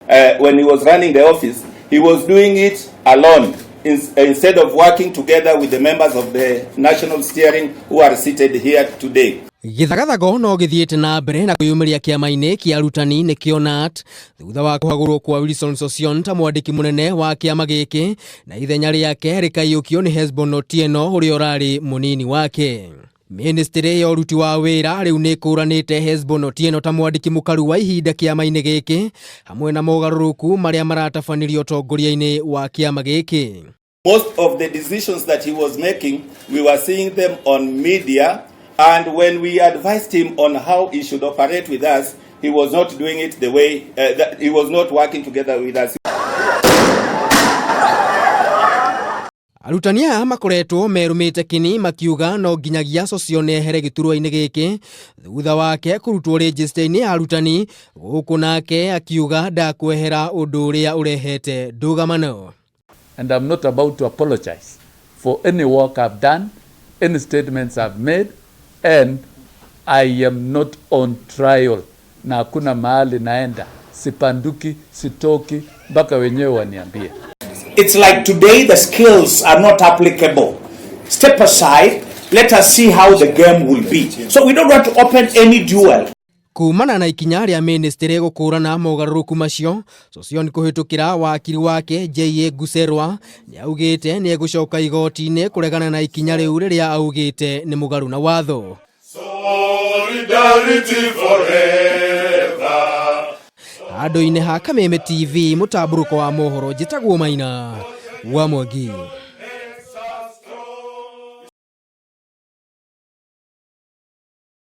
When he was running the office, he was doing it alone instead of working together with the members of the national steering who are seated here today. Gĩthagathago no gĩthiĩte na mbere na kwĩyumĩria kĩama-inĩ kĩa arutani nĩkĩo KNUT thutha wa kũhagũrwo kwa Wilson Sossion ta mwandĩki mũnene wa kĩama gĩkĩ na ithenya rĩake rĩkaiyũkio nĩ Hesbon Otieno ũrĩa ũrarĩ mũnini wake. Ministry ya ũruti wa wĩra rĩu nĩ ĩkũranĩte Hesbon Otieno ta mwandĩki mũkaru wa ihinda kĩama-inĩ gĩkĩ hamwe na mogarũrũku marĩa maratabanirio ũtongoria-inĩ wa kĩama gĩkĩ. Most of the decisions that he was making, we were seeing them on media, and when we advised him on how he should operate with us, he was not doing it the way, that he was not working together with us. Arutani aya makoretwo merũmĩte kĩni makiuga no nginyagia Sossion ehere gĩturwa-inĩ gĩkĩ thutha wake kũrutwo rĩnjĩsta-inĩ ya arutani gũkũ nake akiuga ndakwehera ũndũ ũrĩa ũrehete ndũgamano. And I'm not about to apologize for any work I've done, any statements I've made, and I am not on trial. Na hakuna mahali naenda, sipanduki, sitoki mpaka wenyewe waniambie. It's like today the skills are not applicable. Step aside, let us see how the game will be. So we don't want to open any duel. Kumana na ikinya rĩa ministry gũkũrana mogarũrũku macio, Sossion kũhĩtũkĩra wakiri wake J.A. Guserwa nĩaugĩte nĩegũcoka igoti-inĩ kũregana na ikinya rĩu rĩrĩa augĩte nĩ mũgarũ na watho. Solidarity forever. Handũ-inĩ ha Kameme TV mũtambũrũko wa mohoro njĩtagwo Maina wa Mwangi.